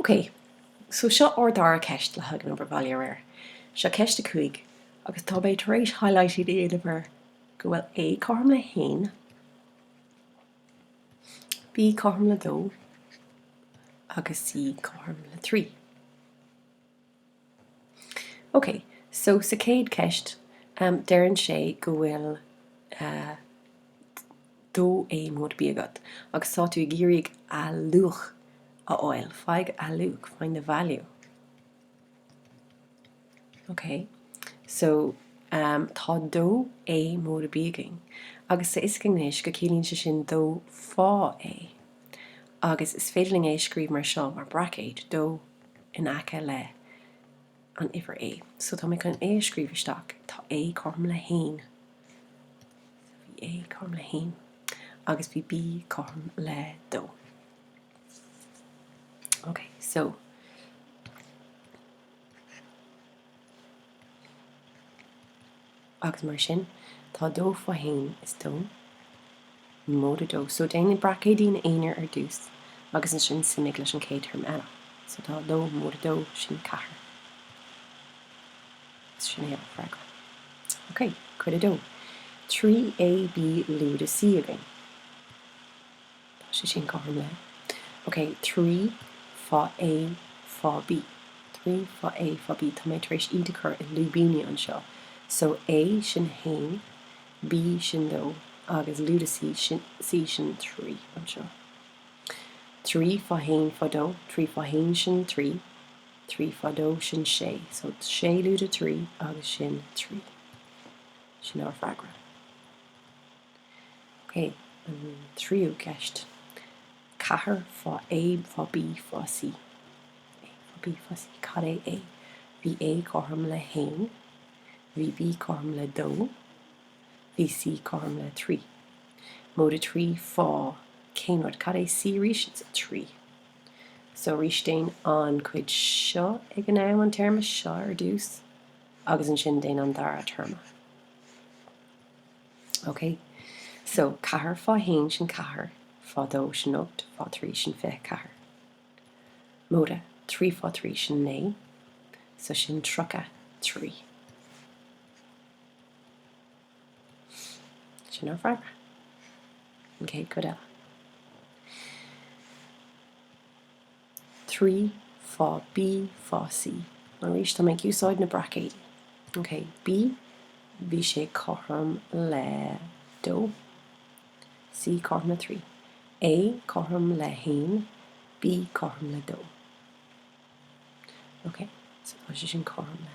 Ok, so seo ár dara ceist le haghaidh an obair bhaile aréir. Seo ceist 5 agus tá mé tar éis highlighting a dhéanamh air go bhfuil A cothrom le 1, B cothrom le 2 agus C cothrom le 3. Ok, so sa chéad cheist, deireann sé go bhfuil 2A móide B agat agus tá tú ag iarraidh a luach a fháil, faigh a luach, find the value. Ok, so tá 2A móide B againn agus tá fhios againn anois go ciallaíonn sé sin 2 fá A agus is féidir linn é a scríobh mar seo, mar braicéad, 2 in aice le an uimhir A. So tá mé chun A a scríobh isteach. Tá A cothrom le haon. So bhí A cothrom le haon agus bhí B cothrom le dó. Ok, so Agus mar sin, tá dó fá haon is dó, móide dó. So déan na braicéidí ina aonar ar dtús agus ansin suimigh leis an chéad téarma eile. So tá dó móide dó, sin ceathair. Sin é an freagra. Ok, cuid a dó. 3AB lúide C againn. Tá sé sin cothrom le. Ok, 3 fá A fá B. 3 fá A fá B. Tá mé tar éis iad a chur i lúibíní anseo. So A sin 1, B sin 2 agus lúide C sin, C sin 3 anseo. 3 fá 1 fá 2, 3 fá 1 sin 3, 3 fá 2 sin 6. So 6 lúide 3 agus sin 3. Sin ár freagra. Ok, an tríú ceist. 4 fá A fá B fá C. A fá B fá C. Cad é A? Bhí A cothrom le haon, bhí B cothrom le dó, bhí C cothrom le 3. Móide 3 fá cén rud? Cad é C arís? It's 3. So arís déan an cuid seo ag an am, an téarma seo ar dtús, agus ansin déan an dara téarma. Ok, so 4 fá 1 sin 4, fá 2 sin 8, fá 3 sin 24. Móide 3 fá 3 sin 9, so sin 33. Sin ár freagra. An chéad chuid eile. 3 fá B fá C. Arís tá mé ag úsáid na braicéidí. Ok, B, bhí sé cothrom le 2. C cothrom le 3. A cothrom le 1, B cothrom le 2. Ok, so tá sé sin cothrom le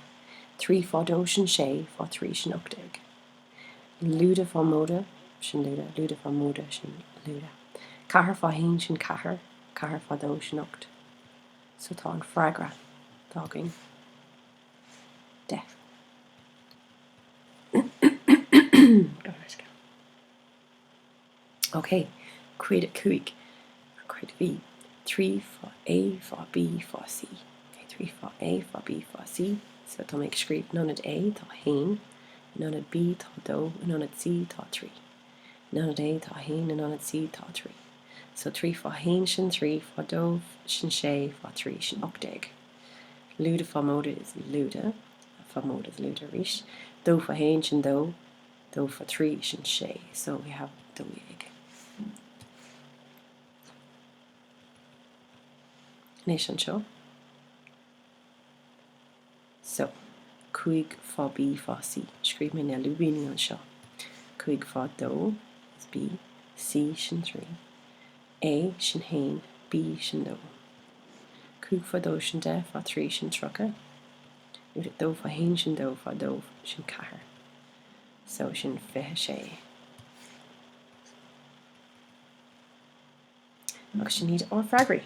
3 fá 2 sin 6, fá 3 sin 18. Lúide fá móide, sin lúide, lúide fá móide, sin lúide. 4 fá 1 sin 4, 4 fá 2 sin 8. So tá an freagra atá againn 10. Ok, cuid 5, cuid B, 3 fá A fá B fá C. Ok, 3 fá A fá B fá C. So tá mé ag scríobh in ionad A tá 1, in ionad B tá 2, in ionad C tá 3. In ionad A tá 1, in ionad C tá 3. So 3 fá 1 sin 3, fá 2 sin 6, fá 3 sin 18. Lúide fá móide is lúide, fá móide is lúide arís. 2 fá 1 sin 2, 2 fá 3 sin 6. So we have 12. Anois anseo. So, 5 fá B fá C. Scríobh mé na lúibíní anseo. 5 fá 2 is B, C sin 3, A sin 1, B sin 2. 5 fá 2 sin 10, fá 3 sin 30, 2 fá 1 sin 2, fá 2 sin 4. So sin 26. Agus sin iad ár freagraí.